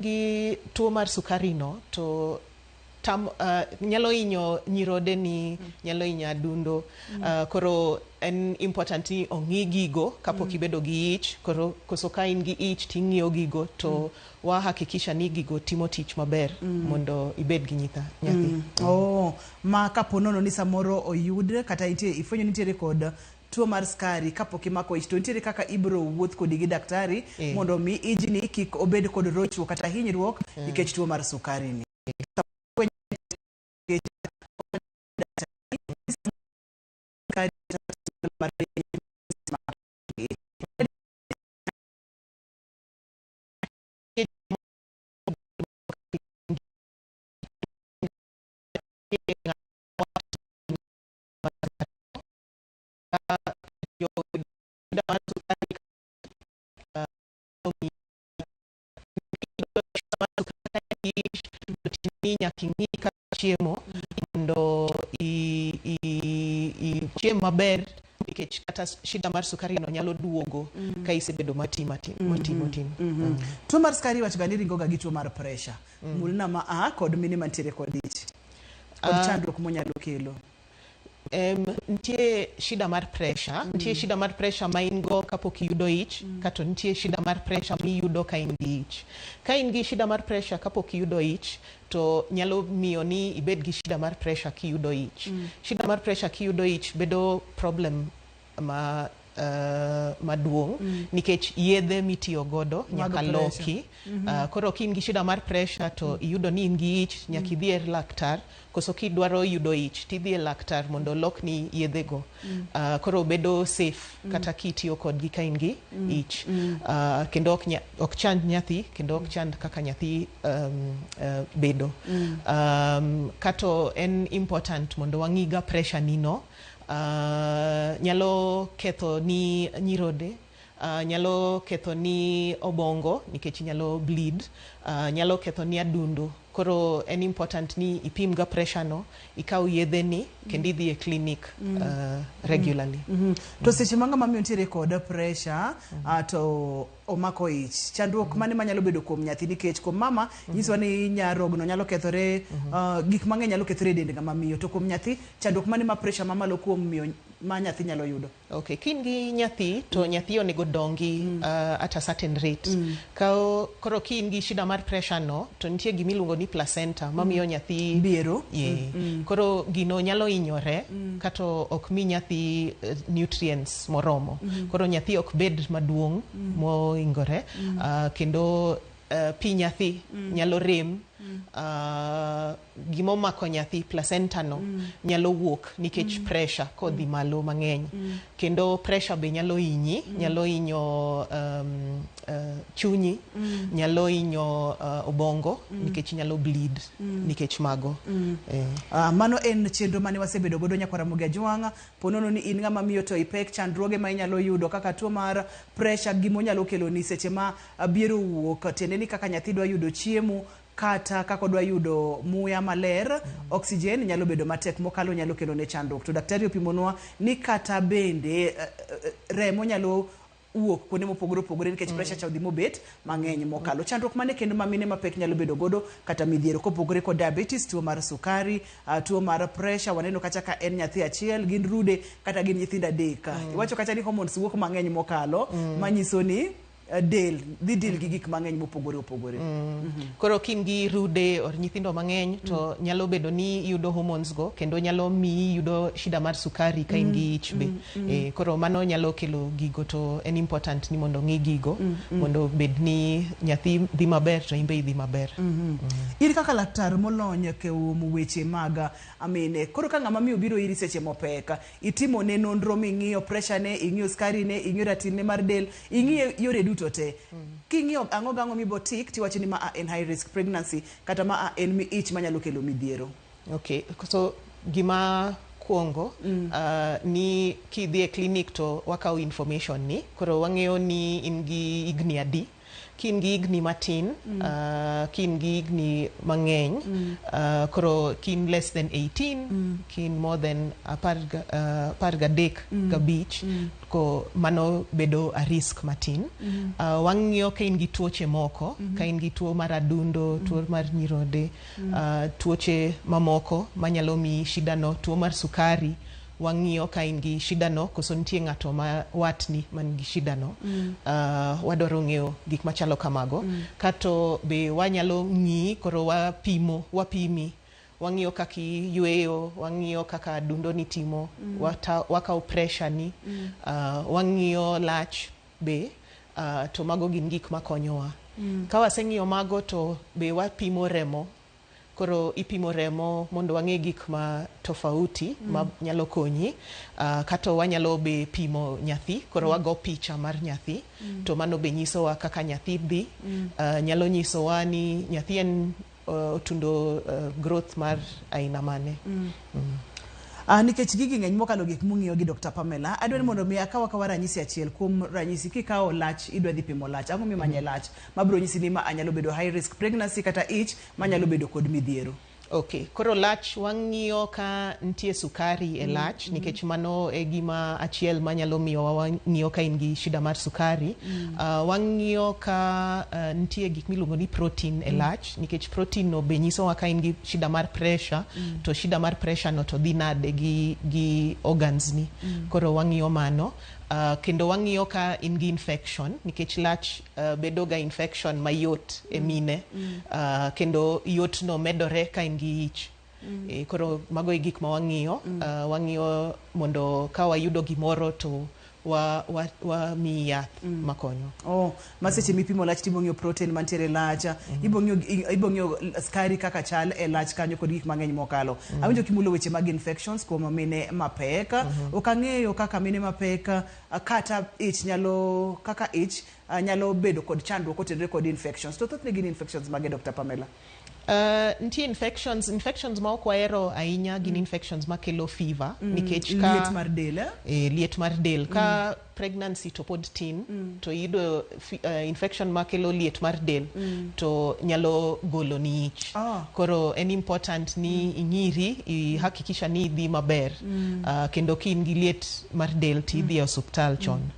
Gi tuo mar sukari no to tam, nyalo hinyo nyirodeni, nyalo hinyo adundo. Koro en important ni ong'i gigo kapok ibedo gi ich. Koro koso ka in gi ich ting'iyo gigo to wa hakikisha ni gigo timo tich maber mondo ibed gi nyathi. Oh, ma kapo nono ni samoro oyud kata nitie ifwenyo ni nitiere kod tuo mar skari kapok imako ich, to nitiere kaka ibiro wuoth kodi gi daktari mondo mi ijni kik obed kod rochruok kata hinyruok nikech tuo mar sukari ni. Nyaka ing'i kaka chiemo mondo ichiem maber, nikech kata shida mar sukari no nyalo duogo ka isebedo mati mati mati moti. Tuo mar sukari iwacho ga ni ringo ga gi tuo mar pressure. Mulna ma a kod mine mantiere kod ich kod chandruok monyalo kelo. Nitie shida mar pressure, nitie shida mar pressure ma in go kapok iyudo ich, kato nitie shida mar pressure miyudo ka in gi ich. Ka in gi shida mar pressure kapok iyudo ich, to nyalo miyo ni ibed gi shida mar pressure kiyudo ich. Shida mar pressure kiyudo ich bedo problem ma maduong' nikech yedhe mitiyo godo mag nyaka pressure. Loki. Koro ka in gi shida mar pressure to iyudo ni in gi ich, nyaka idhi e laktar, koso kidwaro yudo ich tidhi e laktar mondo olokni yedhego. Koro bedo safe kata kitiyo kodgi ka in gi ich. Kendo ok chand nyathi, kendo ok chand kaka nyathi bedo. Kato en important mondo wang'i ga pressure ni no. Nyalo ketho ni nyirode, nyalo ketho ni obongo nikech nyalo bleed, nyalo ketho ni adundo. Koro en important ni ipim ga pressure no, ikaw yedhe ni kendo idhi e clinic regularly. To seche ma ng'ama miyo nitiere kod pressure to omako ich, chandruok mane manyalo bedo kuom nyathi? Nikech kuom mama nyisowa ni nyarogno nyalo kethore, gik mang'eny nyalo kethore e dend ng'ama miyo, to kuom nyathi, chandruok mane ma pressure mamalo kuom miyo ma nyathi nyalo yudo? Okay, ka in gi nyathi to nyathi onego dongi at a certain rate. Ka koro ka in gi shida mar pressure no, to nitie gima iluongo ni placenta mamiyo nyathi biero. Yeah. Koro gino nyalo hinyore kato ok mi nyathi nutrients moromo. Koro nyathi ok bed maduong' moingore, kendo pi nyathi nyalo rem. Gimomako nyathi, placenta no, nyalo wuok nikech pressure kodhi malo mang'eny. Kendo pressure be nyalo hinyi, nyalo hinyo chunyi, nyalo hinyo obongo nikech nyalo bleed nikech mago. Mano en chenro mane wasebedo godo, nyakwar Ramogi Ajwang'. Po nono ni in ng'ama miyo to ipek, chandruoge ma inyalo yudo kaka tuo mar pressure, gimonyalo keloni seche ma biero owuok, tiende ni kaka nyathi dwa yudo chiemo kata kaka odwa yudo muya maler, oxygen, nyalo bedo matek mokalo, nyalo kelo ne chandruok. To daktari opimonwa ni kata bende remo nyalo wuok kuonde mopogore opogore nikech pressure cha odhi mobet mang'eny mokalo. Chandruok mane kendo ma mine mapek nyalo bedo godo kata midhiero kopogore kod diabetes, tuo mar sukari, tuo mar pressure? Waneno kacha ka en nyathi achiel, gin rude kata gin nyithindo adek. Iwacho kacha ni hormones wuok mang'eny mokalo, manyiso ni del dhi deal gi gik mang'eny mopogore opogore. Koro ka in gi rude or nyithindo mang'eny to nyalo bedo ni iyudo hormones go kendo nyalo miyi yudo shida mar sukari ka in gi ich be. Koro mano nyalo kelo gigo, to en important ni mondo ng'i gigo mondo bed ni nyathi dhi maber to in be idhi maber. In kaka laktar molony kuom weche mag amine, koro ka ng'ama miyo biro iri seche mopek, itimo ne nonro ming'iyo pressure ne, ing'iyo skari ne, ing'iyo ratil ne mar del, ing'iyo yore duto te. King'iyo ang'o gang'o mibo tik tiwacho ni ma a en high risk pregnancy kata ma a en mi ich manyalo kelo midhiero? Okay, so gima kuongo ni kidhi e clinic to wakawo information ni, koro wang'eyo ni in gi higni adi. Kin gi higni matin, kin gi higni mang'eny, koro kin less than 18, kin more than 13 gabich, ko mano bedo a risk matin. Wang'iyo ka in gi tuoche moko, ka in gi tuo mar adundo, tuo mar nyirode, tuoche mamoko manyalo miyi shida no, tuo mar sukari, wang'iyo ka in gi shida no koso nitie ng'ato ma watni man gi shida no. Wadwaro ng'eyo gik machalo kamago. Kato be wanyalo ng'iyi, koro wapimo, wapimi, wang'iyo kaka iyweyo, wang'iyo kaka adundo ni timo, wakawo pressure ni, wang'iyo lach be, to mago gin gik makonyowa. Ka waseng'iyo mago to be wapimo remo. Koro ipimo remo mondo wang'e gik ma tofauti ma nyalo konyi. Kato wanyalo be pimo nyathi, koro wago picha mar nyathi, to mano be nyisowa kaka nyathi dhi. Nyalo nyisowa ni nyathi en otundo growth mar aina mane. Nikech gigi ng'eny mokalo gik mung'iyo gi Dr. Pamela, adwa ni mondo mi akaw akawa ranyisi achiel kuom ranyisi kikawo lach idwa dhi pimo lach. Ang'o mimanye lach mabiro nyisi ni ma anyalo bedo high risk pregnancy kata ich manyalo bedo kod midhiero? Okay, koro lach wang'iyo ka nitie sukari e lach, nikech mano e gima achiel manyalo miyo wang'iyo ka in gi shida mar sukari. Wang'iyo ka nitie gik miluongo ni protein e lach, nikech protein no be nyisowa ka in gi shida mar pressure, to shida mar pressure no to dhi nade gi organs ni. Koro wang'iyo mano. Kendo wang'iyo ka in gi infection, nikech lach bedo ga infection mayot e mine, kendo yot no medore ka in gi ich. Koro mago e gik ma wang'iyo. Wang'iyo mondo ka wayudo gimoro to wa miyi yath makonyo. Oh, ma seche mipimo lach tibo ng'iyo protein mantiere e lach, ibo ng'iyo skari kaka chal e lach kanyo kod gik mang'eny mokalo. Awinjo kimulo weche mag infections kuom mine mapek. Ok ang'eyo kaka mine mapek kata ich nyalo kaka ich nyalo bedo kod chandruok kotenore kod infections. To thothne gin infections mage, Dr. Pamela? Nitie infections ma ok wahero ahinya gin infections makelo fever, nikech ka liet mar del, eh? Liet mar del ka pregnancy to pod tin, to iyudo infection makelo liet mar del, to nyalo golo ni ich. Koro en important ni ing'iri, ihakikisha ni idhi maber, kendo ka in gi liet mar del to idhi e osuptal chon.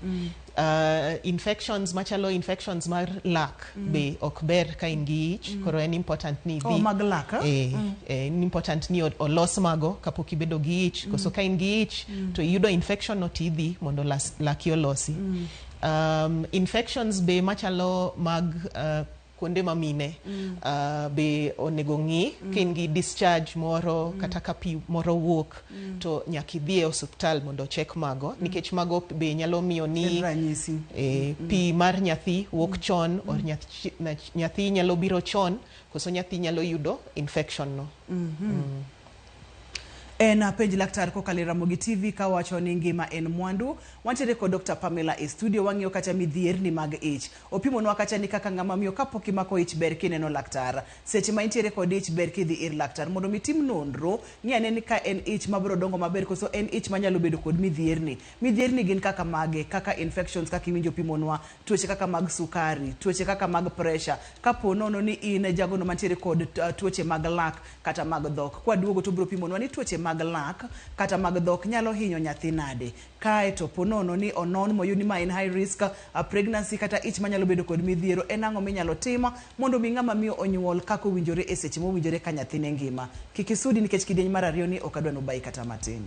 Infections machalo infections mar lak be ok ber ka in gi ich, koro en important ni idhi Oh, mag lak, eh? En important ni olos mago kapok ibedo gi ich, koso ka in gi ich to iyudo infection no to idhi mondo laki olosi. Infections be machalo mag kuonde ma mine be onego ng'i ka in gi discharge moro, kata ka pi moro wuok, to nyaka idhi e osuptal mondo ochek mago, nikech mago be nyalo miyo ni En ranyisi. Pi mar nyathi wuok chon, or nyathi nyalo biro chon, koso nyathi nyalo yudo infection no. En penj laktar kokalo e Ramogi TV kawacho ni ngima en mwandu. Wantiere kod Dr. Pamela e studio, wang'iyo kacha midhierni mag ich. Opimonwa kacha ni kaka ng'ama miyo kapok imako ich ber kineno laktar. Seche ma intiere kod ich ber kidhi ir laktar mondo mi tim nonro, ng'i ane ni ka en ich mabiro dongo maber koso en ich manyalo bedo kod midhierni. Midhierni gin kaka mage, kaka infections kaka iwinjo pimonwa, tuoche kaka mag sukari, tuoche kaka mag pressure. Kapo nono ni in jagono mantiere kod tuoche mag lak kata mag dhok. Kwaduogo to biro pimonwa ni tuoche mag lak kata mag dhok nyalo hinyo nyathi nade. Kae to po nono ni onon moyud ni ma en high risk pregnancy kata ich manyalo bedo kod midhiero, en ang'o minyalo timo mondo mi ng'ama miyo onyuol kaka owinjore e seche mowinjore ka nyathine ngima. Kik isudi nikech kidieny mar ariyo ni ok adwa nobayi kata matin.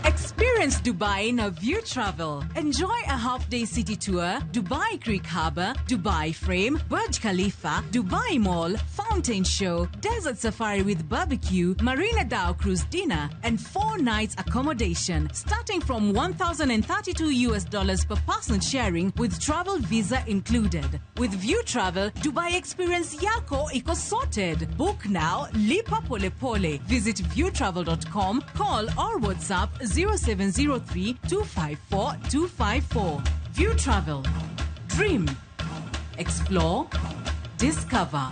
Experience Dubai in a View Travel. Enjoy a half-day city tour, Dubai Creek Harbour, Dubai Frame, Burj Khalifa, Dubai Mall, Fountain Show, Desert Safari with barbecue, Marina Dhow Cruise dinner, and 4 nights accommodation, starting from $1,032 US dollars per person sharing with travel visa included. With View Travel, Dubai experience yako iko sorted. Book now, lipa pole pole. Visit viewtravel.com, call or WhatsApp 0703 254 254. View Travel. Dream. Explore. Discover.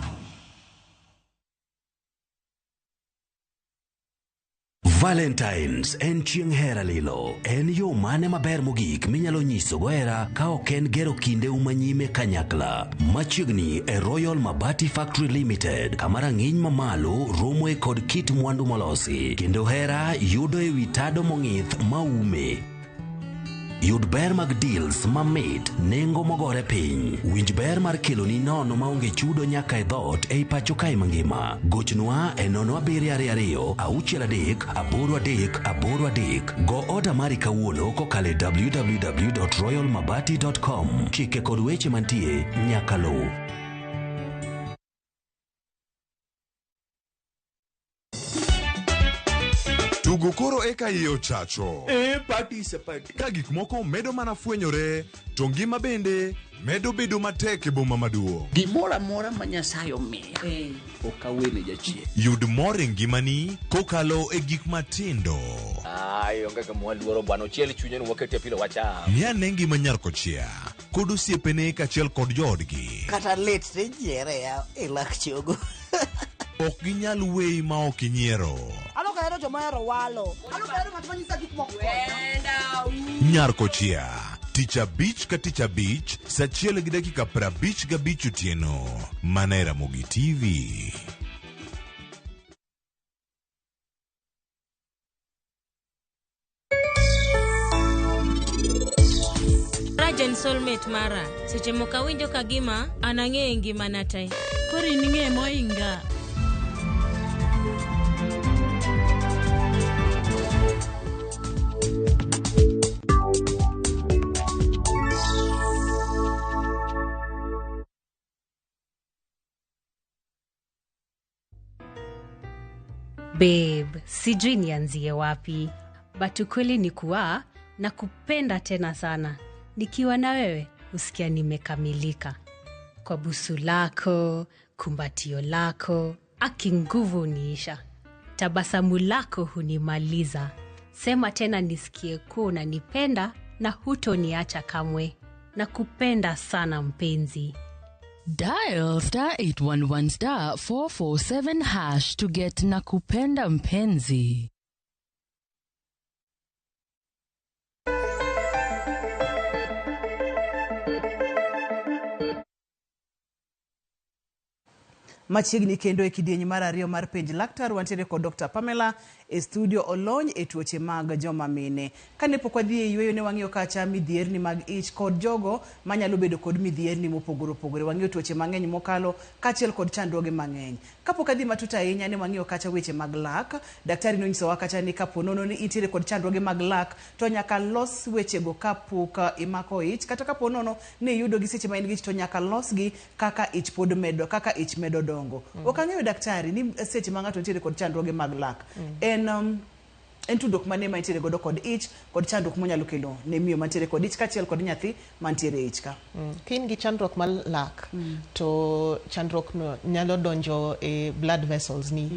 Valentines en chieng' hera lilo. En yo mane maber mogik minyalo nyisogo hera ka ok en gero kindeu manyime kanyakla? Machiegni e Royal Mabati Factory Limited, kama rang'iny mamalo romoe kod kit mwandu molosi, kendo hera yudo ewi tado mong'ith maume. Yud ber mag deals mamit, nengo mogore piny. Winj ber mar keloni nono maonge chudo nyaka e dhoot ei pacho kae mangima. Gochnwa e 0722 63 83 83. Go oda mari kawuono kokalo e www.royalmabati.com. Chike kod weche mantie nyaka luw. Tugo koro eka iye ochacho. Eh, party is a party. Ka gik moko medo mana fwenyore, to ngima bende medo bedo matek e boma maduong'. Gimoro amora ma Nyasaye omiya, ok awene jachien. Yud mor e ngimani kokalo e gik matindo. Ai, onge gima waluoro bwana, ochiel chunye ni wakete pilo wacham. Ng'i ane ngima nyar kochia kod osiepene kaachiel kod joodgi. Kata lit to ijiere ya e lak chogo. Ok ginyal weyi ma ok inyiero. An ok ahero joma ohero walo. An ok ahero ng'at ma nyisa gik moko. Nyar kochia, tich abich ka tich abich, sa achiel gi dakika 55 otieno. Mana e Ramogi TV. Rajen soulmate mara, seche moko awinjo ka gima an ang'e ngimana te. Koro in ing'e moinga. Babe, sijui nianzie wapi, but ukweli ni kuwa nakupenda tena sana. Nikiwa na wewe husikia nimekamilika. Kwa busu lako, kumbatio lako, aki nguvu huniisha. Tabasamu lako hunimaliza. Sema tena nisikie kuwa unanipenda na hutoniacha kamwe. Nakupenda sana mpenzi. Dial *811*447# to get Nakupenda Mpenzi. Machiegni kendo e kidieny mar ariyo mar penj laktar wantiere kod Dr. Pamela e studio olony e tuoche mag joma mine. Kane pok wadhi e yueyo ne wang'iyo kacha midhierni mag ich kod jogo manyalo bedo kod midhierni mopogore opogore. Wang'iyo tuoche mang'eny mokalo kaachiel kod chandruoge mang'eny. Kapok adhi matut ahinya ne wang'iyo kacha weche mag lak. Daktari nonyisowa kacha ni kapo nono ni intiere kod chandruoge mag lak to nyaka los wechego kapok imako ich, kata kapo nono ni iyudo gi seche ma in gi ich to nyaka losgi kaka ich pod medo, kaka ich medo dongo. Ok ang'eyo daktari ni seche ma ng'ato nitiere kod chandruoge mag lak en tudruok mane ma intiere godo kod ich kod chandruok monyalo kelo ne miyo mantiere kod ich kaachiel kod nyathi mantiere e ich ka. Ka in gi chandruok mar lak to chandruok no nyalo donjo e blood vessels ni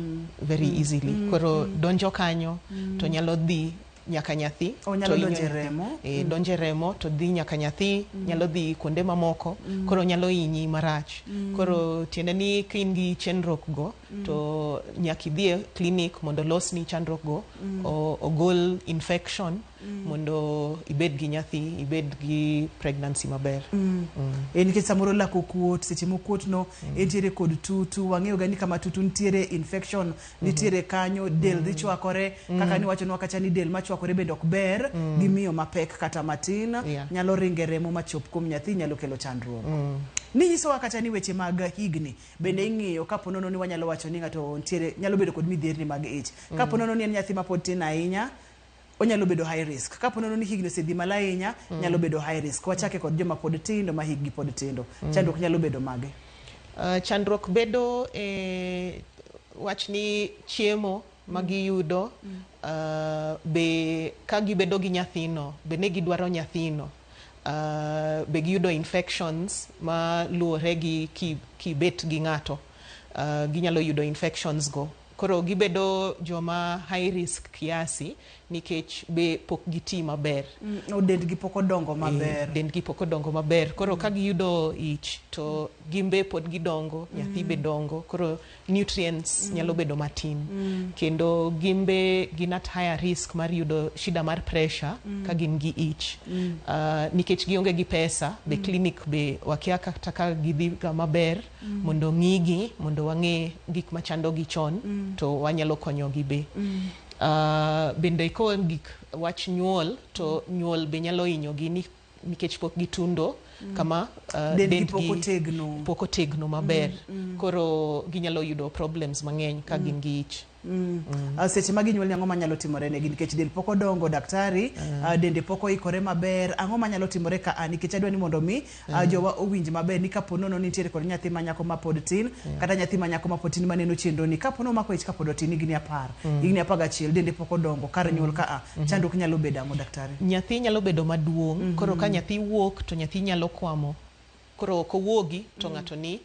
very easily. Koro donjo kanyo to nyalo dhi nyaka nyathi. Onyalo to hinyo donjo e nyathi. remo. E, donjo e remo to dhi nyaka nyathi, nyalo dhi kuonde mamoko, koro nyalo hinyi marach. Koro tiende ni ka in gi chandruok go to nyaka idhi e clinic mondo olosni chandruok go, ogol infection mondo ibed gi nyathi, ibed gi pregnancy maber. E, nikech samoro lak okuot, seche mokuot no entiere kod tutu, wang'eyo ga ni kama tutu nitiere infection nitiere kanyo, del dhi chwakore kaka niwachonwa kacha ni del machwakore bende ok ber gi miyo mapek kata matin, nyalo ringe remo machop kuom nyathi, nyalo kelo chandruok. Ninyisowa kata ni weche mag higni bende ing'iyo kapo nono ni wanyalo wacho ni ng'ato nitiere nyalo bedo kod midhierni mag ich. Kapo nono ni en nyathi mapod tin ahinya onyalo bedo high risk. Kapo nono ni higni osedhi malo ahinya nyalo bedo high risk. Wachake kod joma pod tindo ma hikgi pod tindo. Chandruok nyalo bedo mage? Chandruok bedo e wach ni chiemo magiyudo, be ka gibedo gi nyathino be ne gidwaro nyathino, be giyudo infections ma luwore gi kibet gi ng'ato, ginyalo yudo infections go. Koro gibedo joma high risk kiasi nikech be pok giti maber. Dendgi pok odongo maber. Dendgi pok odongo maber. Koro ka giyudo ich to gin be pod gidongo, nyathi be dongo. Koro nutrients nyalo bedo matin. Kendo gin be gin at higher risk mar yudo shida mar pressure ka gin gi ich. Nikech gionge gi pesa, be clinic be wakia kata ka gidhi ga maber mondo ng'igi, mondo wang'e gik machando gi chon to wanyalo konyogi be. Bende ko gik wach nyuol to nyuol be nyalo hinyogi nikech pok gitundo kama dendgi pok otegno. Pok otegno maber. Koro ginyalo yudo problems mang'eny ka gin gi ich. Seche ma ginyuol ni ang'o manyalo timore negi nikech del pok odongo daktari, dende pok oikore maber, ang'o manyalo timore ka a nikech adwa ni mondo mi jowa owinj maber ni kapo nono nitiere kod nyathi ma nyako ma pod tin kata nyathi ma nyako ma pod tin maneno chenro ni kapo no omako ich kapod otin higni 10 higni 11 dende pok odongo kar nyuol ka a chandruok nyalo bedo ang'o daktari? Nyathi nyalo bedo maduong'. Koro ka nyathi wuok to nyathi nyalo kwamo. Koro ok owuogi to ng'ato ni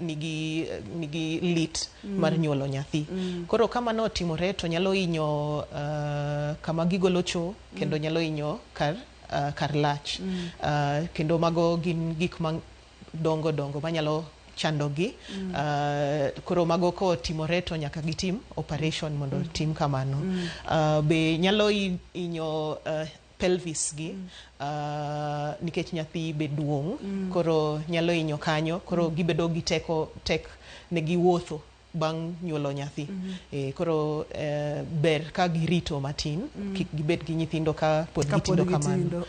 nigi lit mar nyuolo nyathi. Koro ka mano otimore to nyalo hinyo kama gigolo cho kendo nyalo hinyo kar lach. Kendo mago gin gik ma dongo dongo manyalo chandogi. Koro mago kotimore to nyaka gitim operation mondo tim kamano. Be nyalo hinyo pelvis gi nikech nyathi be duong'. Koro nyalo hinyo kanyo. Koro gibedo gi teko tek negi wuotho bang' nyuolo nyathi. Koro ber ka girito matin kik gibed gi nyithindo ka pod gitindo kamano.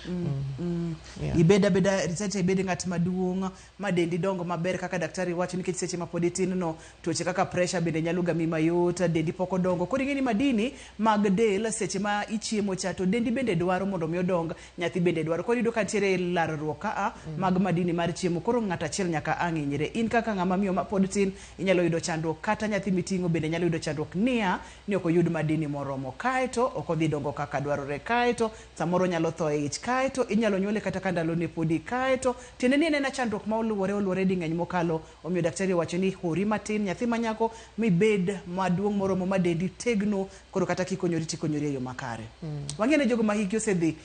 Ibed abeda research, ibed ng'at maduong' ma dendi dongo maber kaka daktari wacho nikech seche ma pod itin no tuoche kaka pressure bende nyalo gami mayot, dendi pok odongo. Koro ing'e ni madini mag del seche ma ichiemo cha to dendi bende dwaro mondo mi odong, nyathi bende dwaro. Koro iyudo ka nitiere larruok ka a mag madini mar chiemo. Koro ng'at achiel nyaka ang' hinyre. In kaka ng'ama miyo ma pod tin inyalo yudo chandruok, kata nyathi miting'o bende nyalo yudo chandruok niya ni ok oyud madini moromo, kaeto ok odhi dongo kaka dwarore, kaeto samoro nyalo tho e ich, kaeto inyalo nyuole kata ka ndalone podi, kaeto tiende ni en ena chandruok ma oluwore ding'eny mokalo. Omiyo daktari owacho ni hori matin nyathi ma nyako mibed maduong' moromo ma dendi tegno, koro kata kikonyori tikonyori e yo makare. Wang'e ni jogo ma hikgi osedhi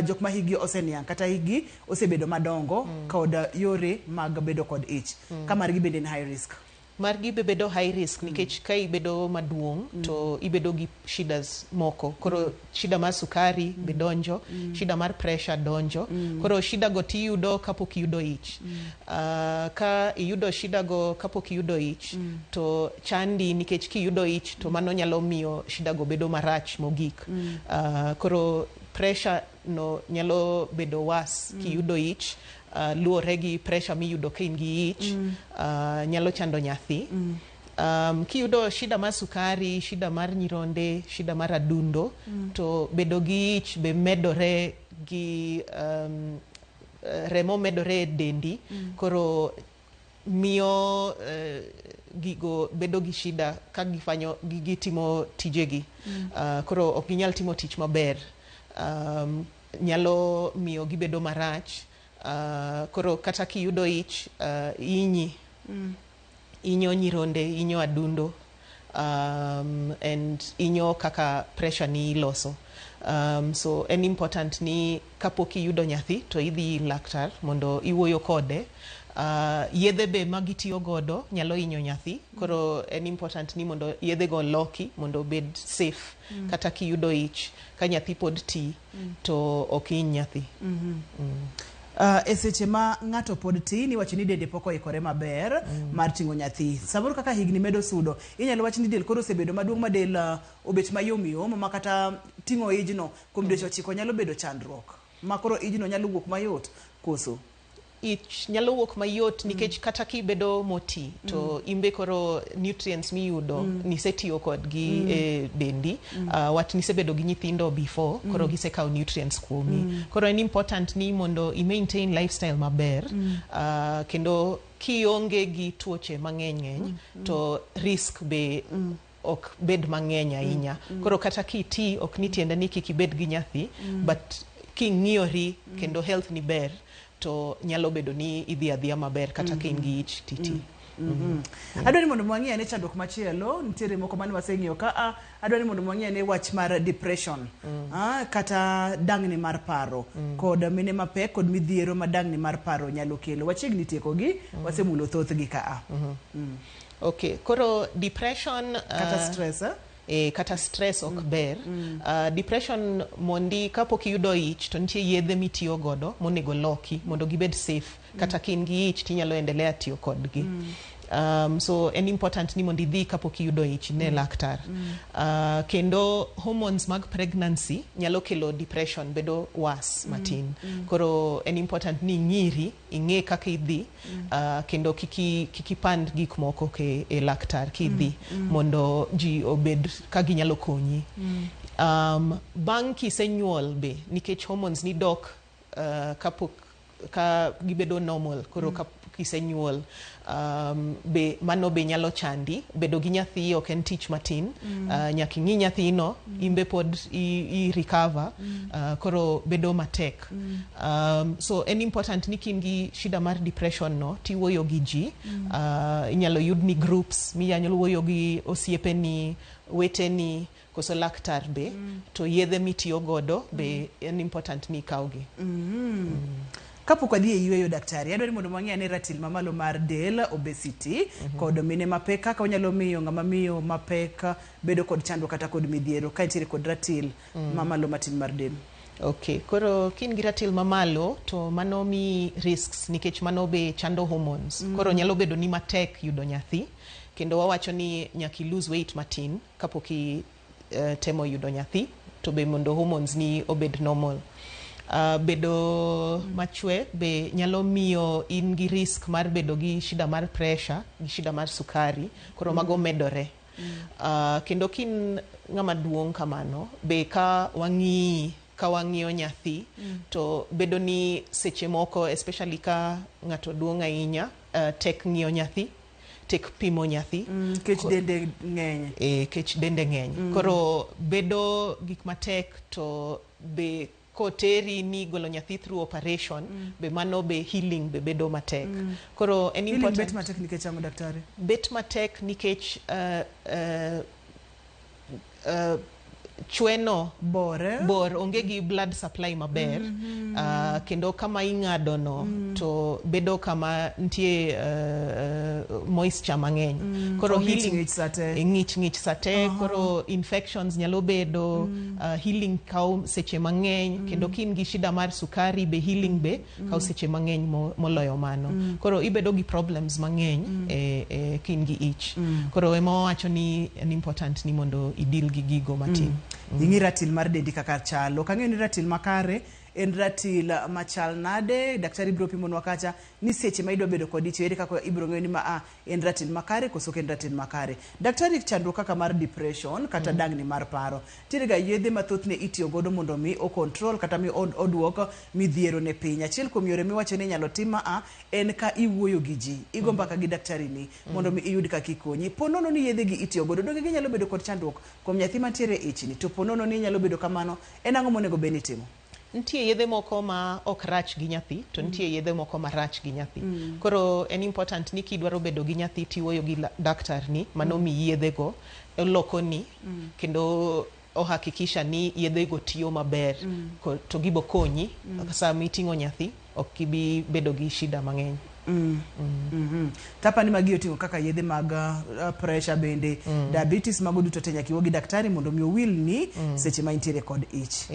jok ma hikgi oseniang' kata hikgi osebedo madongo kod yore mag bedo kod ich, ka margi bende en high risk. Margi be bedo high risk nikech ka ibedo maduong' to ibedo gi shidas moko. Koro shida mar sukari be donjo, shida mar pressure donjo. Koro shida go tiyudo kapok iyudo ich. Ka iyudo shida go kapok iyudo ich to chandi nikech kiyudo ich to mano nyalo miyo shida go bedo marach mogik. Koro pressure no nyalo bedo worse kiyudo ich. Luwore gi pressure miyudo ka in gi ich, nyalo chando nyathi. Kiyudo shida mar sukari, shida mar nyironde, shida mar adundo, to bedo gi ich be medore gi remo medore e dendi. Koro miyo gigo bedo gi shida ka gifanyo gitimo tijegi. Koro ok ginyal timo tich maber. Nyalo miyo gibedo marach. Koro kata kiyudo ich, inyi inyo nyironde, inyo adundo, and inyo kaka pressure ni iloso. So en important ni kapok iyudo nyathi to idhi laktar mondo iwuoyo kode. Yedhe be magitiyo godo nyalo hinyo nyathi. Koro en important ni mondo yedhe go loki mondo obed safe. Kata kiyudo ich ka nyathi pod ti to ok hiny nyathi. E seche ma ng'ato pod tin iwacho ni dende pok oikore maber mar ting'o nyathi. Samoro kaka higni medo sudo, inyalo wach ni del koro osebedo maduong' ma del obet mayom yom ma kata ting'o ijno kuom dweche 9 nyalo bedo chandruok. Ma koro ijno nyalo wuok mayot koso? Ich nyalo wuok mayot nikech kata kibedo moti to imbe koro nutrients miyudo nisetiyo kodgi e dendi. Wat nisebedo gi nyithindo before, koro gisekawo nutrients kuomi. Koro en important ni mondo i maintain lifestyle maber, kendo kionge gi tuoche mang'eny ng'eny to risk be ok bed mang'eny ahinya. Koro kata kiti ok ni tiende ni kik ibed gi nyathi, but king'iyori kendo health ni ber to nyalo bedo ni idhi adhiya maber kata ka in gi ich titi. Adwa ni mondo wang'i ane chandruok machielo, nitiere moko mane waseng'iyo ka a, adwa ni mondo wang'i ane wach mar depression, kata dang'ni mar paro, kod mine mapek kod midhiero ma dang'ni mar paro nyalo kelo. Wachiegni tiekogi, wasemulo thothgi ka a. Okay, koro depression Kata stress, eh? Kata stress ok ber. Depression mondi kapok iyudo ich to nitie yedhe mitiyo godo monego loki mondo gibed safe. Kata ka in gi ich tinyalo endelea tiyo kodgi. So en important ni mondo idhi kapok iyudo ich ne laktar. Kendo hormones mag pregnancy nyalo kelo depression bedo worse matin. Koro en important ni ing'iri, ing'e kaka idhi, kendo kik ipand gik moko ke e laktar kidhi mondo ji obed ka ginyalo konyi. Bang' kisenyuol be nikech hormones ni dok kapok ka gibedo normal koro ka kisenyuol be mano be nyalo chandi. Bedo gi nyathi ok en tich matin. Nyaka ing'i nyathino, in be pod i recover, koro bedo matek. So en important ni ka in gi shida mar depression no tiwuoyo gi ji. Inyalo yud ni groups minyalo wuoyo gi osiepeni, weteni koso laktar be, to yedhe mitiyo godo be en important ni ikawgi. Kapok wadhi e yueyo daktari, adwaro ni mondo wang'e ane ratil mamalo mar del, obesity, kod mine mapek kaka onyalo miyo ng'ama miyo mapek bedo kod chandruok kata kod midhiero ka nitiere kod ratil mamalo matin mar del. Okay, koro ka in gi ratil mamalo to mano mi risks nikech mano be chando hormones. Koro nyalo bedo ni matek yudo nyathi kendo wawacho ni nyaka i lose weight matin kapok i temo yudo nyathi to be mondo hormones ni obed normal. Bedo machwe be nyalo miyo in gi risk mar bedo gi shida mar pressure gi shida mar sukari koro mago medore. Kendo ka in ng'ama duong' kamano be ka wang'iyi ka wang'iyo nyathi to bedo ni seche moko especially ka ng'ato duong' ahinya, tek ng'iyo nyathi, tek pimo nyathi. Kech dende ng'eny. E, kech dende ng'eny. Koro bedo gik matek to be koteri ni golo nyathi through operation be mano be healing be bedo matek. Koro en Healing important. Bet matek nikech ang'o, daktari? Bet matek nikech chweno bor, eh? Bor onge gi blood supply maber. Kendo kama ing'ado no to bedo kama nitie moisture mang'eny. Koro To ng'ich healing ng'ich sate. Ng'ich ng'ich sate. Koro infections nyalo bedo, healing kawo seche mang'eny. Kendo ka in gi shida mar sukari be healing be kawo seche mang'eny moloyo mano. Koro ibedo gi problems mang'eny e ka in gi ich. Koro ema wawacho ni en important ni mondo i deal gi gigo matin. Ing'i ratil mar dendi kaka chalo. Ok ang'eyo ni ratil makare en ratil machal nade. Daktari biro pimonwa kacha ni seche ma idwa bedo kod ich ere kaka ibiro ng'eyo ni ma a en ratil makare koso ok en ratil makare. Daktari, chandruok kaka mar depression kata dang'ni mar paro. Nitiere ga yedhe ma thothne itiyo godo mondo mi o control kata mi oduok midhiero ne piny. Achiel kuom yore miwacho ni inyalo tim ma a en ka iwuoyo gi ji. Igo mbaka gi daktari ni mondo mi iyud kaka ikonyi. Po nono ni yedhe gi itiyo godo donge ginyalo bedo kod chandruok kuom nyathi mantiere e ichni. To po nono ni nyalo bedo kamano en ang'o monego bed ni itimo? Nitie yedhe moko ma ok rach gi nyathi to nitie yedhe moko marach gi nyathi. Koro en important ni kidwaro bedo gi nyathi tiwuoyo gi daktar ni mano miyi yedhe go olokoni kendo ohakikisha ni yedhe go tiyo maber. To gibo konyi sama iting'o nyathi ok ibi bedo gi shida mang'eny. Tapani magi oting'o kaka yedhe mag pressure bende, diabetes, mago duto te nyaka iwuo gi daktari mondo mi owilni seche ma intiere kod ich.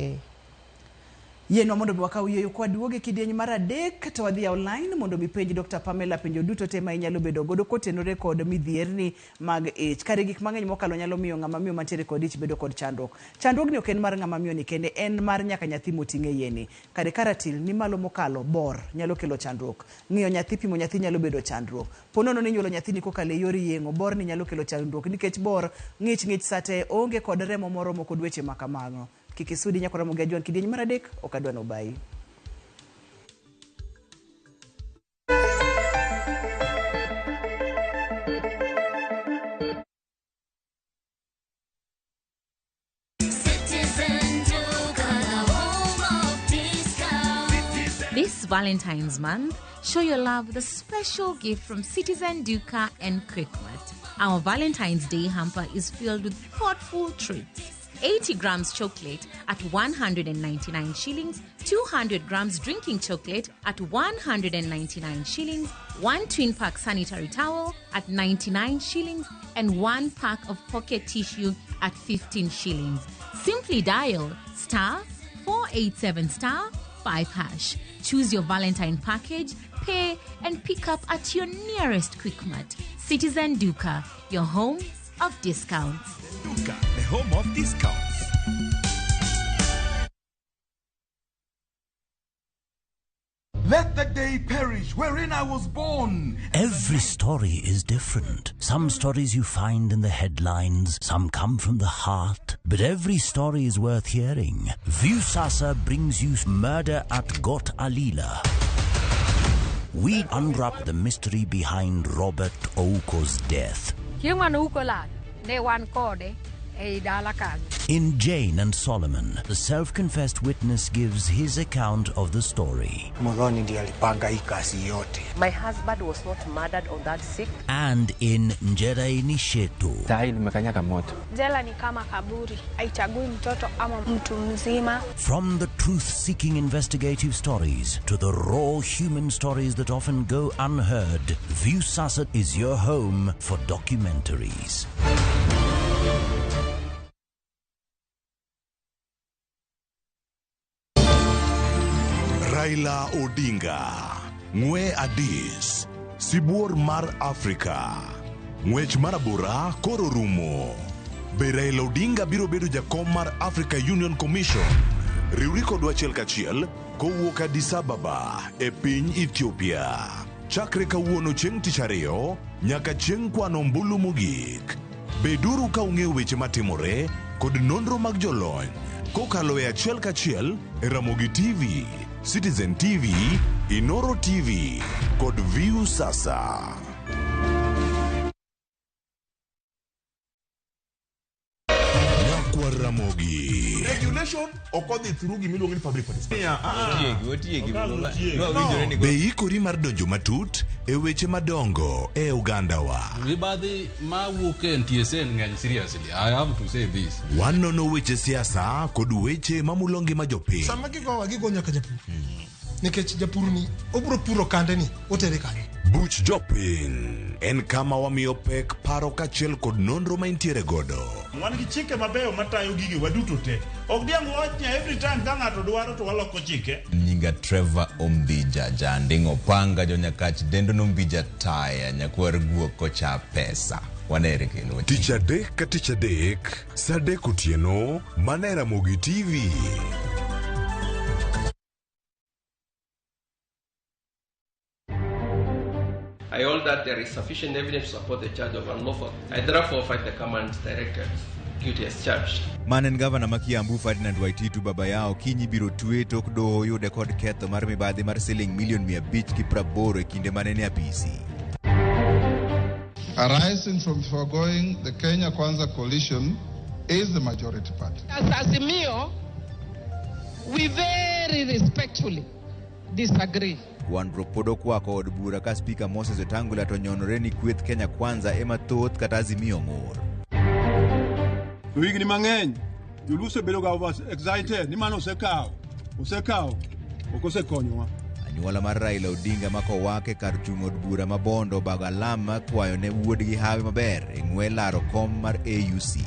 Yienwa mondo mi wakaw yueyo kwaduogo e kidieny mar adek to wadhi yawo line mondo mi penj Dr. Pamela penjo duto te ma inyalo bedo godo kotenore kod midhierni mag ich. Kare gik mang'eny mokalo nyalo miyo ng'ama miyo mantiere kod ich bedo kod chandruok. Chandruogni ok en mar ng'ama miyo ni kende, en mar nyaka nyathi moting'e iye ni. Kare ka ratil ni malo mokalo bor nyalo kelo chandruok. Ng'iyo nyathi, pimo nyathi nyalo bedo chandruok. Po nono ni inyuolo nyathini kokalo e yor yeng'o, borni nyalo kelo chandruok nikech bor ng'ich ng'ich sate onge kod remo moromo kod weche ma kamago. Kik isudi nyaka Ramogi Ajwang' kidieny mar adek ok adwa nobayi. Citizen Duka, the home of discount. This Valentine's Month, show your love with a special gift from Citizen Duka and Quickmart. Our Valentine's Day hamper is filled with thoughtful treats. 80 grams chocolate at 199 shillings, 200 grams drinking chocolate at 199 shillings, one twin pack sanitary towel at 99 shillings, and one pack of pocket tissue at 15 shillings. Simply dial star 487 star 5 hash. Choose your Valentine package, pay, and pick up at your nearest Quickmart. Citizen Duka, your home of discounts. Duka, the home of discounts. Let the day perish wherein I was born. Every story is different. Some stories you find in the headlines, some come from the heart, but every story is worth hearing. Viusasa brings you Murder at Got Alila. We unwrap the mystery behind Robert Ouko's death. Chieng' mane Ouko lal, ne wan kode ei dala kanyo. In Jane and Solomon, the self-confessed witness gives his account of the story. Muthoni ndiye alipanga hii kazi yote. My husband was not murdered on that 6th. And in Njera Nishetu. Sahi limekanyaga moto. Jela ni kama kaburi, haichagui mtoto ama mtu mzima. From the truth-seeking investigative stories to the raw human stories that often go unheard, Viusasa is your home for documentaries. Raila Odinga, Ng'we Adis, Sibuor mar Afrika, Ng'wech mar abora koro rumo. Be Raila Odinga biro bedo jakom mar Africa Union Commission? Riwri kodwa achiel kachiel kowuok Addis Ababa e piny Ethiopia. Chakre kawuono chieng' tich ariyo nyaka chieng' kwano ombulu mogik. Beduru ka ung'eyo weche matimore kod nonro mag jolony kokalo e achiel kachiel e Ramogi TV, Citizen TV, Inoro TV kod Viusasa. Nyakwar Ramogi. Regulation ok odhi through gimiluongo ni public participation. Otiegi, otiegi. No. Be ikori mar donjo matut e weche madongo e ogandawa? Mibadhi mawuok e NTSA ng'eny seriously. I have to say this. Wanono weche siasa kod weche mamulo ngima jopiny. Sama gigowa gigo nyaka japur. Nikech japur ni obiro puro kande ni otere kanye. Buch jopiny en kama wamiyo pek paro kaachiel kod nonro ma intiere godo. Wan gi chike mabeyo matayo gige waduto te. Ok diang' wach ni every time ka ng'ato dwaro to waloko chike. Nyinga Trevor Ombija Janding Opanga jonyakach dendo nombija taya nyakwar guok kocha pesa. Wanere kendo. Tich adek ka tich adek, saa adek otieno, mana e Ramogi TV. I hold that there is sufficient evidence to support the charge of unlawful. I therefore find the command directed guilty as charged. Mane en gavana ma Kiambu Ferdinand Waititu baba yao kinyi biro twe tok doho yude kod ketho mar mibadhi mar siling milion 580 e kinde mane en e apisi. Arising from the foregoing, the Kenya Kwanza coalition is the majority party. As Azimio, we very respectfully disagree. Gwandruok pod okwako od bura ka Spika Moses Wetangula to nyonore ni kweth Kenya Kwanza ema thoth kata Azimio ng'ur. Higni mang'eny joluo osebedo ga over excited ni mano osekawo osekawo ok osekonyowa. Anyuola mar Raila Odinga ma kowake kar chung' od bura ma Bondo obago alam mar kwayo ne wuodgi hawi maber e ng'we laro kom mar AUC.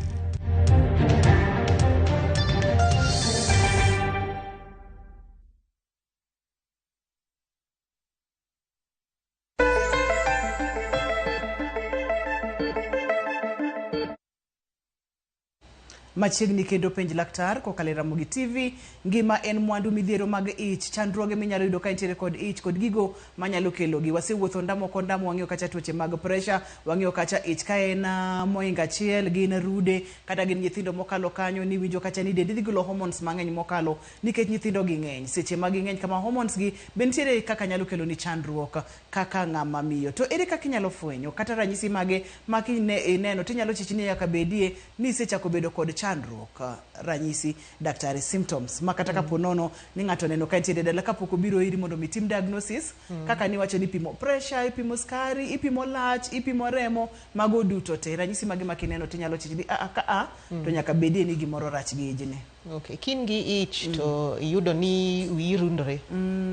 Machiegni kendo penj laktar kokalo e Ramogi TV. Ngima en mwandu midhiero mag ich, chandruoge minyalo yudo ka intiere kod ich kod gigo manyalo kelogi. Wasewuotho ndamo kod ndamo, wang'iyo kacha tuoche mag pressure, wang'iyo kacha ich ka en moingo achiel, gin rude kata gin nyithindo mokalo kanyo, niwinjo kacha ni dendi dhi golo hormones mang'eny mokalo nikech nyithindo gi ng'eny. Seche ma ging'eny kama hormones gi be nitiere kaka nyalo kelo ni chandruok kaka ng'ama miyo. To ere kaka inyalo fwenyo kata ranyisi mage ma ineno tinyalo chich ni nyaka bedie ni isechako bedo kod chandruok chandruok ranyisi daktari symptoms ma kata kapo nono ni ng'ato oneno ka nitiere dala kapok obiro iri mondo mi tim diagnosis kaka niwacho ni ipimo pressure, ipimo skari, ipimo lach, ipimo remo, mago duto te ranyisi mage ma kineno tinyalo chich ni a ka a to nyaka bedie ni gimoro rach gi ijni. Okay, kin gi ich to iyudo ni wiyi rundore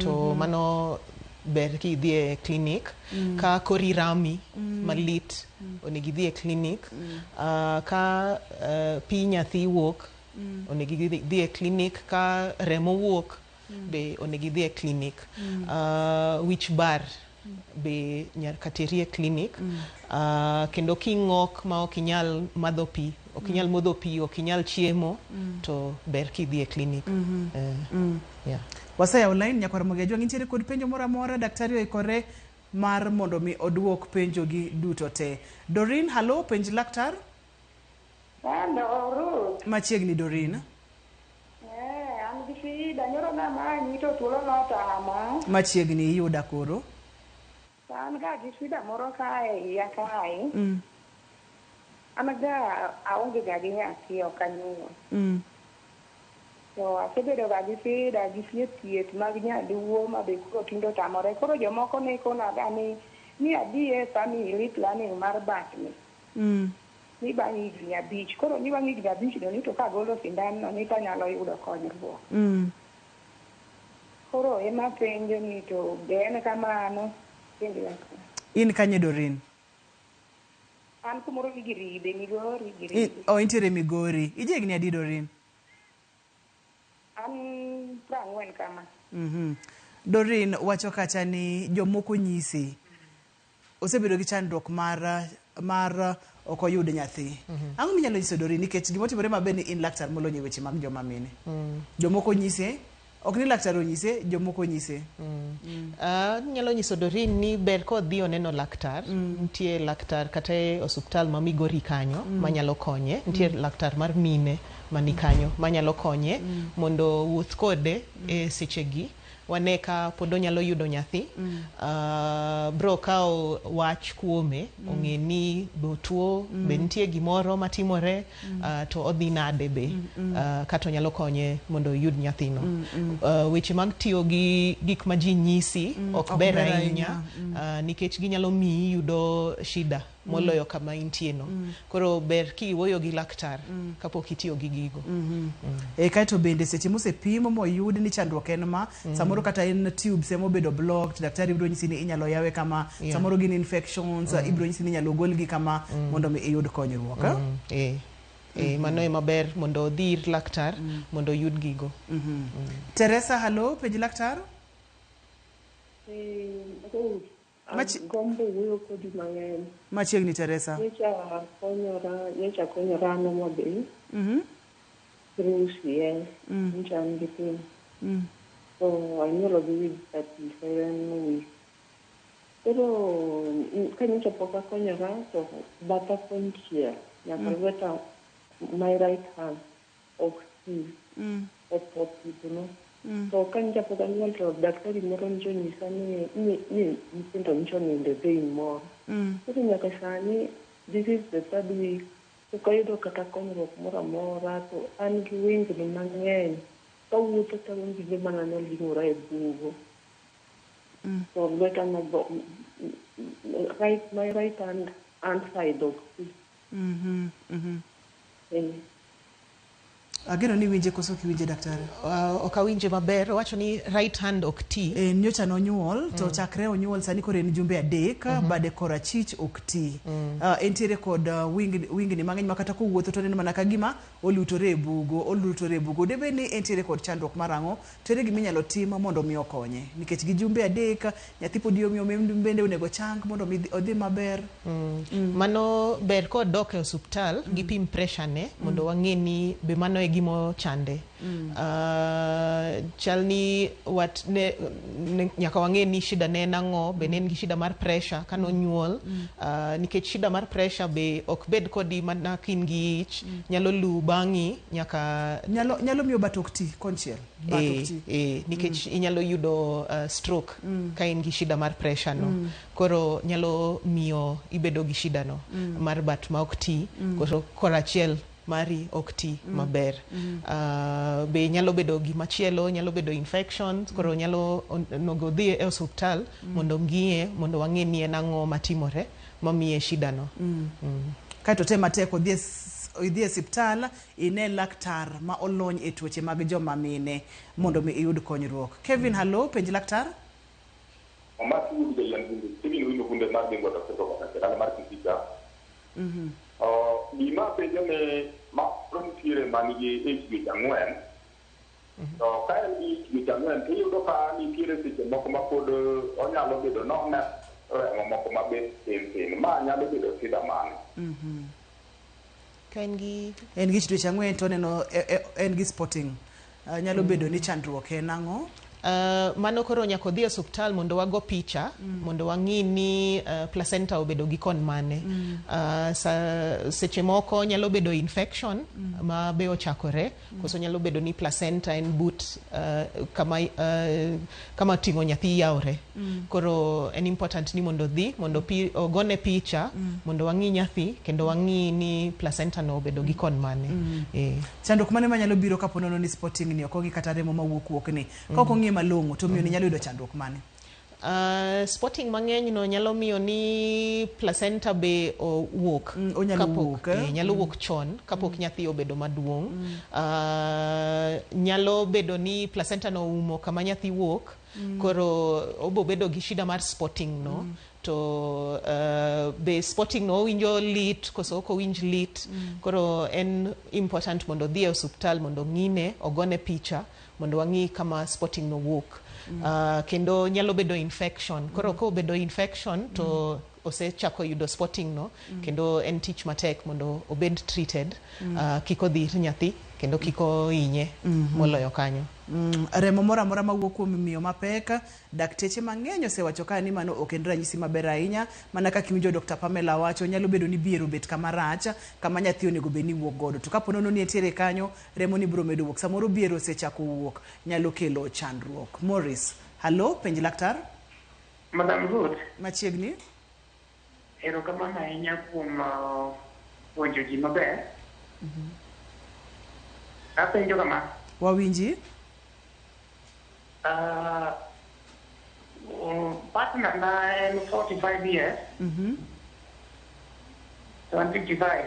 to mano ber kidhi e clinic. Ka kori rami malit onego idhi e clinic. Ka pi nyathi wuok onego idhi e clinic. Ka remo wuok be onego idhi e clinic. Wich bar be nyaka teri e clinic. Kendo king'ok ma ok inyal madho pi, ok inyal modho pi, ok inyal chiemo, to ber kidhi e clinic. Yeah. Waseyawo line nyakwar Ramogi Ajwang' intiere kod penjo moro amora daktari oikore mar mondo mi oduok penjogi duto te. Doreen, hallo, penj laktar. Hello, Ruth. Machiegni Doreen. An gi shida, nyoro namanyi to thuolo notama. Machiegni iyuda koro. An ga gi shida moro kae iya kae. An ga aonge ga gi nyathi ok anyuol. To asebedo ga gi shida gi thieth mag nyaluo ma be koro tinde otamore. Koro jomoko ne kona ga ni adhi e family planning mar batni. Ni bang' higni 5. Koro ni bang' higni 5 no ni to kagolo sindan no ni to anyalo yudo konyruok. Koro ema penjo ni to be en kamano? In kanye Doreen? An kumoro ni Giribe, Migori, Giribe. Oh, intiere Migori. Ija higni adi Doreen? An 40 kama. Doreen wacho kacha ni jomoko nyise osebedo gi chandruok mar ok oyud nyathi. Ang'o minyalo nyiso Doreen nikech gimotimore maber ni in laktar molony e weche mag joma mine. Jomoko nyise, ok ni laktar onyise, jomoko nyise. Nyalo nyiso Doreen ni ber kodhi oneno laktar. Nitie laktar kata e osuptal ma Migori kanyo manyalo konye. Nitie laktar mar mine mani kanyo manyalo konye mondo wuoth kode e sechegi. Wane ka pod onyalo yudo nyathi. Bro kawo wach kuome, ong'e ni be otuo, be nitie gimoro matimore, to odhi nade be, kata onyalo konye mondo oyud nyathino. Weche mag tiyo gi gik ma ji nyisi ok ber ahinya, nikech ginyalo miyi yudo shida moloyo kama intie no. Koro ber kiwuoyo gi laktar kapok itiyo gi gigo. Kaeto bende seche mosepim moyud ni chandruok en ma, samoro kata en tubes emobedo blocked, daktari biro nyisi ni inyalo yawe kama, samoro gin infections, ibiro nyisi ni inyalo golgi kama mondo mi iyud konyruok. Mano ema ber mondo odhi ir laktar mondo oyud gigo. Teresa, hallo, penj laktar. Agombo wuoyo kodi mang'eny. Machiegni Teresa. Nyocha konyora an Homa Bay. Through CS. Nyocha an gi piny. So anyuolo gi with 37 weeks. Koro ka nyocha pok akonyora to batha konchiel nyaka lweta my right hand ok ti. Opopithno. To ka nyocha pok anyuol to daktari moro nyocha onyisa ni nyithindo nyocha onindo e vein moro. Koro nyaka sani this is the third week pok ayudo kata konyruok moro amora to an gi wengni mang'eny. Kawuotho to awinjo mana ni oling'ora e bugo. To lweta my right hand side ok ti. Ageno ni winje koso ok iwinje daktari? Ok awinje maber. Owacho ni right hand ok ti. Nyocha nonyuol to chakre onyuol sani koro en jumbe 3 bade korachich ok ti. Entiere kod wingni mang'eny ma kata kowuotho to oneno mana ka gima olutore e bugo. Debed ni entiere kod chandruok mar ang'o? To ere gima inyalo tim mondo mi okonye? Nikech gi jumbe 3 nyathi pod yomyom bende onego chang mondo mi odhi maber. Mano ber kodok e osuptal gipim pressure ne mondo wang'e ni be mano e gimo chande. Chal ni wat ne nyaka wang'e ni shida ne en ang'o, be ne en gi shida mar pressure kano nyuol. Nikech shida mar pressure be ok bed kodi mana ka in gi ich, nyalo lu bang'i nyaka nyalo miyo bat ok ti konchiel. Bat ok ti. Nikech inyalo yudo stroke ka in gi shida mar pressure no. Koro nyalo miyo ibedo gi shida no mar bat ma ok ti, koro korachiel mari ok ti maber. Be nyalo bedo gimachielo, nyalo bedo infection, koro nyalo onego dhi e osuptal mondo ng'iye, mondo wang'e ni en ang'o matimore mamiye shida no. Kaeto tem matek odhi e idhi e osiptal ine laktar ma olony e tuoche mag joma mine mondo mi iyud konyruok. Kevin, hallo, penj laktar. Omaki wuod jayien bunge, Stephen Wino Bunde mar Bingo to Seto Kata dala mar Kisika. Gima penjo ni ma koro nitiere man gi ich dweche 4. To ka en gi ich dweche 4 to iyudo ka nitiere seche moko ma pod onyalo bedo none remo moko mabet tin tin. Ma nyalo bedo shida mane? Ka en gi En gi ich dweche 4 to oneno en gi spotting. Nyalo bedo ni chandruok en ang'o? Mano koro nyaka odhi e osuptal mondo wago picha mondo wang'i ni placenta obedo gi kon mane. Seche moko nyalo bedo infection ma be ochakore, koso nyalo bedo ni placenta en but kama ting'o nyathi yawre. Koro en important ni mondo dhi mondo ogone picha mondo wang'i nyathi kendo wang'i ni placenta no obedo gi kon mane. Chandruok mane manyalo biro kapo nono ni spotting ni ok ong'i kata remo mawuok wuok ni? Ka ok ong'i malong'o to miyo ni nyalo yudo chandruok mane? Spotting mang'eny no nyalo miyo ni placenta be owuok. Onyalo wuok, eh? Nyalo wuok chon kapok nyathi obedo maduong'. Nyalo bedo ni placenta no oumo kama nyathi wuok. Koro obo bedo gi shida mar spotting no. To be spotting no owinjo lit koso ok owinj lit. Koro en important mondo odhi e osuptal mondo ng'ine, ogone picha mondo wang'i kama spotting no wuok. Kendo nyalo bedo infection. Koro ka obedo infection to osechako yudo spotting no, kendo en tich matek mondo obed treated, kik odhi ir nyathi kendo kik ohinye moloyo kanyo. Remo moro amora mawuok kuom miyo mapek, dakteche mang'eny osewacho ka ni mano ok en ranyisi maber ahinya. Mana kaka iwinjo Dr. Pamela wacho, nyalo bedo ni bier obet kama rach, kama nyathi onego bed ni wuok godo. To kapo nono ni entiere kanyo, remo ni biro medo wuok. Samoro bier osechako wuok, nyalo kelo chandruok. Morris, hallo, penj laktar. Madam Ruth. Machiegni. Erokamano ahinya kuom puonjo ji maber. Apenjo kama. Wawinji. Partner na en 45 years. To an 55.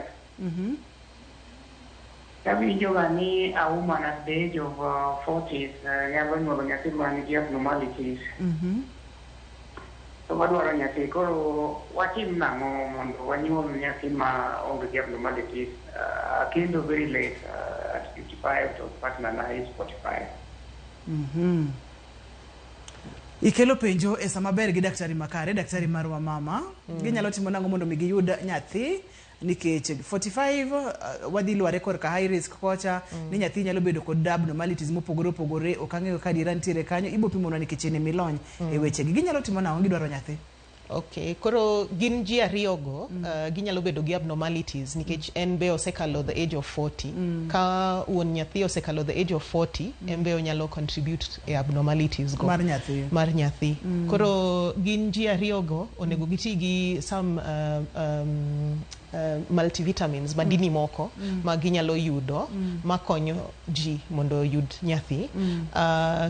Awinjo ga ni a woman at the age of 40s nyalo nyuolo nyathi man gi abnormalities. To wadwaro nyathi, koro watim nang'o mondo wanyuol nyathi ma onge gi abnormalities? Akendo very late, at 55 to partner na is 45. Ikelo penjo e sama ber gi daktari makare, daktari marwa mama. Ginyalo timo nang'o mondo mi giyud nyathi? Nikech 45 wadhi lware korka high risk kocha, ni nyathi nyalo bedo kod abnormalities mopogore opogore. Ok ang'eyo ka adiera nitiere kanyo, ibo pimonwa nikech en emilony e wechegi. Ginyalo timo nang'o gidwaro nyathi? Okay, koro gin ji ariyogo, ginyalo bedo gi abnormalities nikech en be osekalo the age of 40. Ka wuon nyathi osekalo the age of 40, en be onyalo contribute e abnormalities go. Mar nyathi. Mar nyathi. Koro gin ji ariyogo onego giti gi some multivitamins, madini moko ma ginyalo yudo makonyo ji mondo oyud nyathi.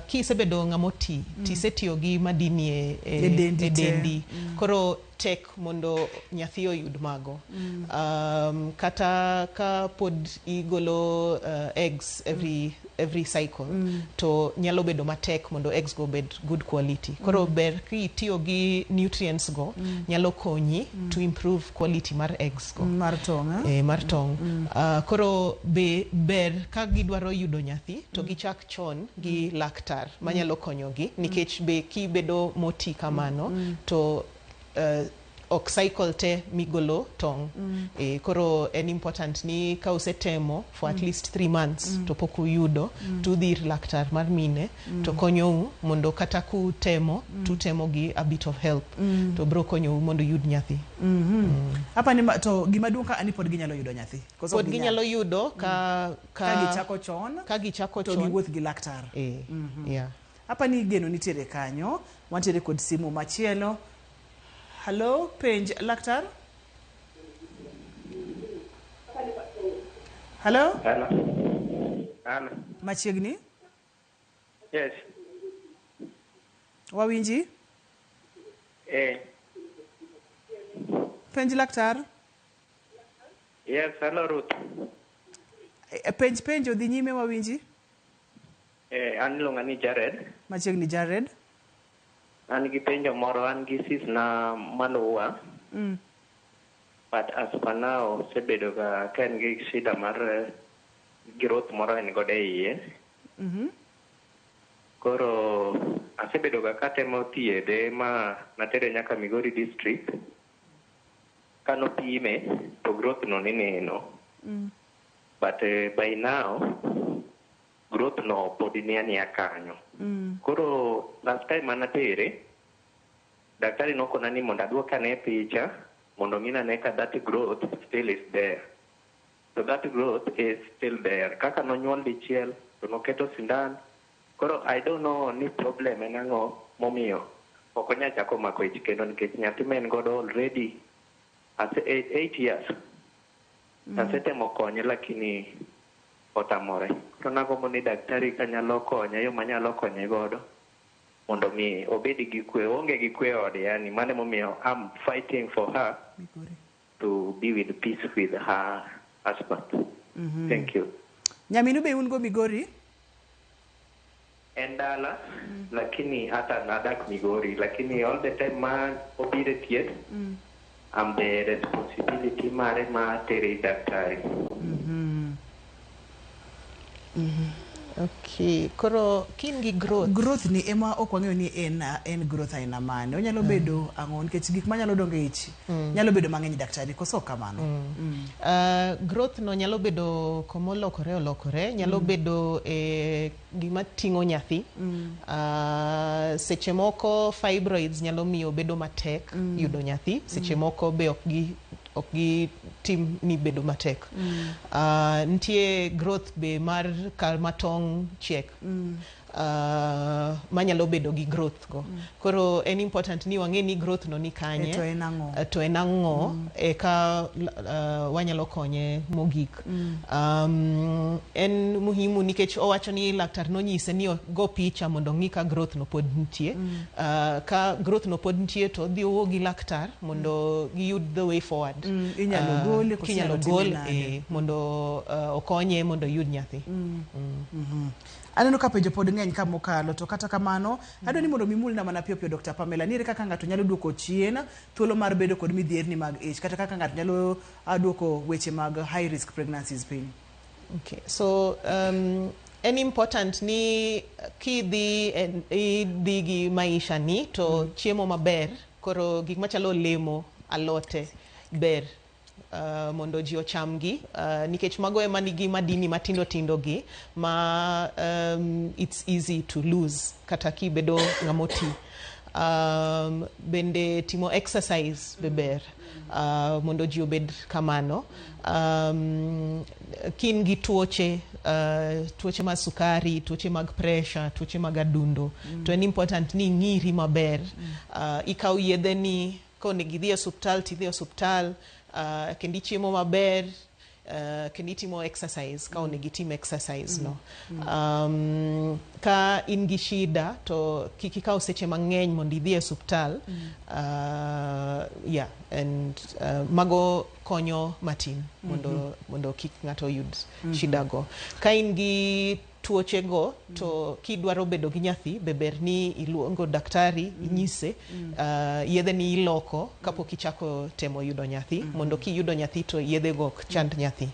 Kisebedo ng'ama oti, tisetiyo gi madini E dendi e te. dendi. Koro tek mondo nyathi oyud mago. Kata ka pod igolo eggs every cycle, to nyalo bedo matek mondo eggs go obed good quality. Koro ber kitiyo gi nutrients go, nyalo konyi to improve quality mar eggs go. Mar tong', eh? Mar tong'. Koro be ber ka gidwaro yudo nyathi to gichak chon gi laktar manyalo konyogi, nikech be kibedo moti kamano to ok cycle te migolo tong'. Koro en important ni ka usetemo for at least 3 months to pok uyudo, to udhi ir laktar mar mine to konyou mondo kata kutemo, tutemo gi a bit of help, to bro konyou mondo uyud nyathi. Apa ni to gima duong' ka ni pod ginyalo yudo nyathi. Koso Pod ok ginyal? ginyalo yudo ka gichako chon, ka gichako to chon. Giwuoth gi laktar. Apa ni geno nitiere kanyo, wantiere kod simu machielo. Hello, penj laktar. Hello? Hello. Hello. Machiegni? Yes. Wawinji? Eh. Penj laktar? Yes, hello Ruth. Penj penjo dhi nyime wawinji? Eh, an iluonga ni Jared. Machiegni Jared. An gi penjo moro, an gi sis na maluwa. But as per now, osebedo ga ka en gi shida mar growth moro en godo e iye. Koro asebedo ga katemo thiedhe ma natere nyaka Migori district. Kanopime to growth no ne neno. But by now growth no pod ni ania kanyo. Koro last time manatere, daktari nokona ni mondo aduok ane picha mondo ng'ina ane ka that growth still is there. So that growth is still there. Kaka nonyuol dichiel to noketo sindan. Koro I don't know ni problem en ang'o momiyo ok onyal chako mako ich kendo nikech nyathi ma en godo already ase 8 years. Asetemo konye lakini otamore. Koro nagombo ni daktari kanyalo konya yo manyalo konye godo mondo mi obed gi kwe. Oonge gi kwe e ode yani mano emomiyo I'm fighting for her to be with peace with her husband. Thank you. Nyaminu be un go Migori? En dala, lakini hata nadak Migori, lakini all the time ma obiro e thieth, I'm the responsibility mare ma tere ir daktari. Okay, koro kin gi growth. Growth ni ema ok wang'eyo ni en growth aina mane. Onyalo bedo ang'o nikech gik manyalo dongo e ich nyalo bedo mang'eny daktari koso ok kamano? Growth no nyalo bedo komolokore olokore, nyalo bedo e gima ting'o nyathi. Seche moko fibroids nyalo miyo bedo matek yudo nyathi, seche moko be ok gi tim ni bedo matek. Nitie growth be mar kar ma tong' chiek manyalo bedo gi growth go. Koro en important ni wang'e ni growth no ni kanye. E, to en ang'o? To en ang'o eka wanyalo konye mogik. En muhimu nikech owacho ni laktar nonyise ni go picha mondo ong'i ka growth no pod nitie. Ka growth no pod nitie to odhi owuo gi laktar mondo giyud the way forward. Inyalo gole koso kinyalo inyalo time gol nade? Mondo okonye mondo oyud nyathi. Aneno ka penjo pod ng'eny ka mokalo to kata kamano adwa ni mondo mimulna mana piyo piyo Dr. Pamela ni ere kaka ng'ato nyalo duoko chien thuolo mar bedo kod midhierni mag ich kata kaka ng'ato nyalo duoko weche mag high risk pregnancies piny. Okay. So en important ni kidhi idhi gi maisha ni to chiemo maber koro gik machalo olemo alote ber mondo ji ochamgi nikech mago ema nigi madini matindo tindo gi ma it's easy to lose kata kibedo ng'ama oti. Bende timo exercise be ber mondo ji obed kamano. Kin gi tuoche tuoche mag sukari, tuoche mag pressure, tuoche mag adundo to en important ni ing'iri maber. Ikaw yedhe ni konego idhi e osuptal tidhi e osuptal kendo ichiemo maber kendo itimo exercise ka onego itim exercise no. Ka in gi shida to kik ikaw seche mang'eny mondo idhi e osuptal. Yeah, and mago konyo matin mondo kik ng'ato yud shida go. Ka in gi tuoche go to kidwaro bedo gi nyathi be ber ni iluongo daktari inyise yedhe ni iloko kapok ichako temo yudo nyathi mondo kiyudo nyathi to yedhe go ok chand nyathi.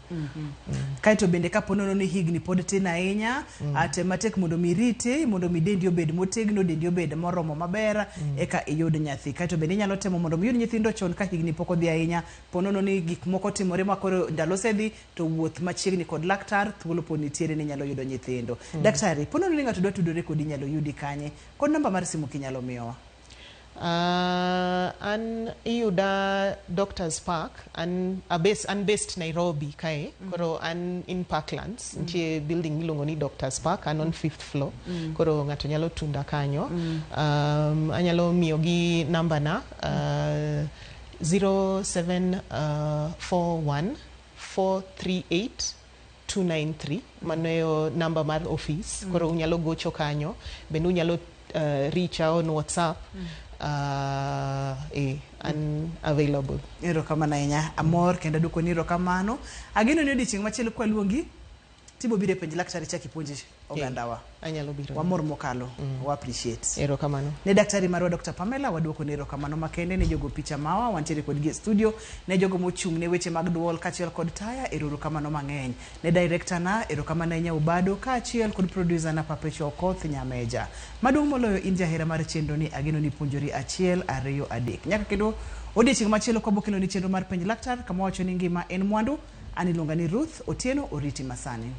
Kaeto bende kapo nono ni higni pod tin ahinya tem matek mondo mi iriti mondo mi dendi obed motegno dendi obed moromo maber eka iyud nyathi. Kaeto bende inyalo temo mondo mi iyud nyithindo chon ka higni pok odhi ahinya po nono ni gik moko timore ma koro ndalo osedhi to wuoth machiegni kod laktar thuolo pod nitiere ni inyalo yudo nyithindo. Daktari po nono ni ng'ato dwa tudore kodi inyalo yudi kanye kod namba mar simu kinyalo miyowa. An iyuda Doctors Park, an based Nairobi kae, koro an in Parklands, nitie building miluongo ni Doctors Park, an on fifth floor, koro ng'ato nyalo tunda kanyo. Anyalo miyogi namba na 0741 438 293. Mano e namba mar ofis. Koro unyalo gocho kanyo. Bende unyalo reach out on WhatsApp. An available. Erokamano ahinya. Amor kendo aduoko ni erokamano. Ageno ni odiochieng' machielo kwaluongi tibo biro e Penj Laktar ichak ipuonj ogandawa. Anyalo biro. Wamor mokalo. Wa appreciate. Erokamano. Ne daktari marwa Dr. Pamela waduoko ne erokamano makende. Ne jogo picha mawa wantiere kodgi e studio, ne jogo mochung' ne weche mag duol kaachiel kod taya, erokamano mang'eny. Ne director na, erokamano ahinya Ubado, kaachiel kod producer na Perpetual Okoth Nyameja. Maduong' moloyo in jahera mar chenro ni, ageno ni puonjori 1, 2, 3. Nyaka kendo odiochieng' machielo kwabo kelo ni chenro mar Penj Laktar, kama wacho ni ngima en mwandu. An iluonga ni Ruth Otieno Oriti Masani.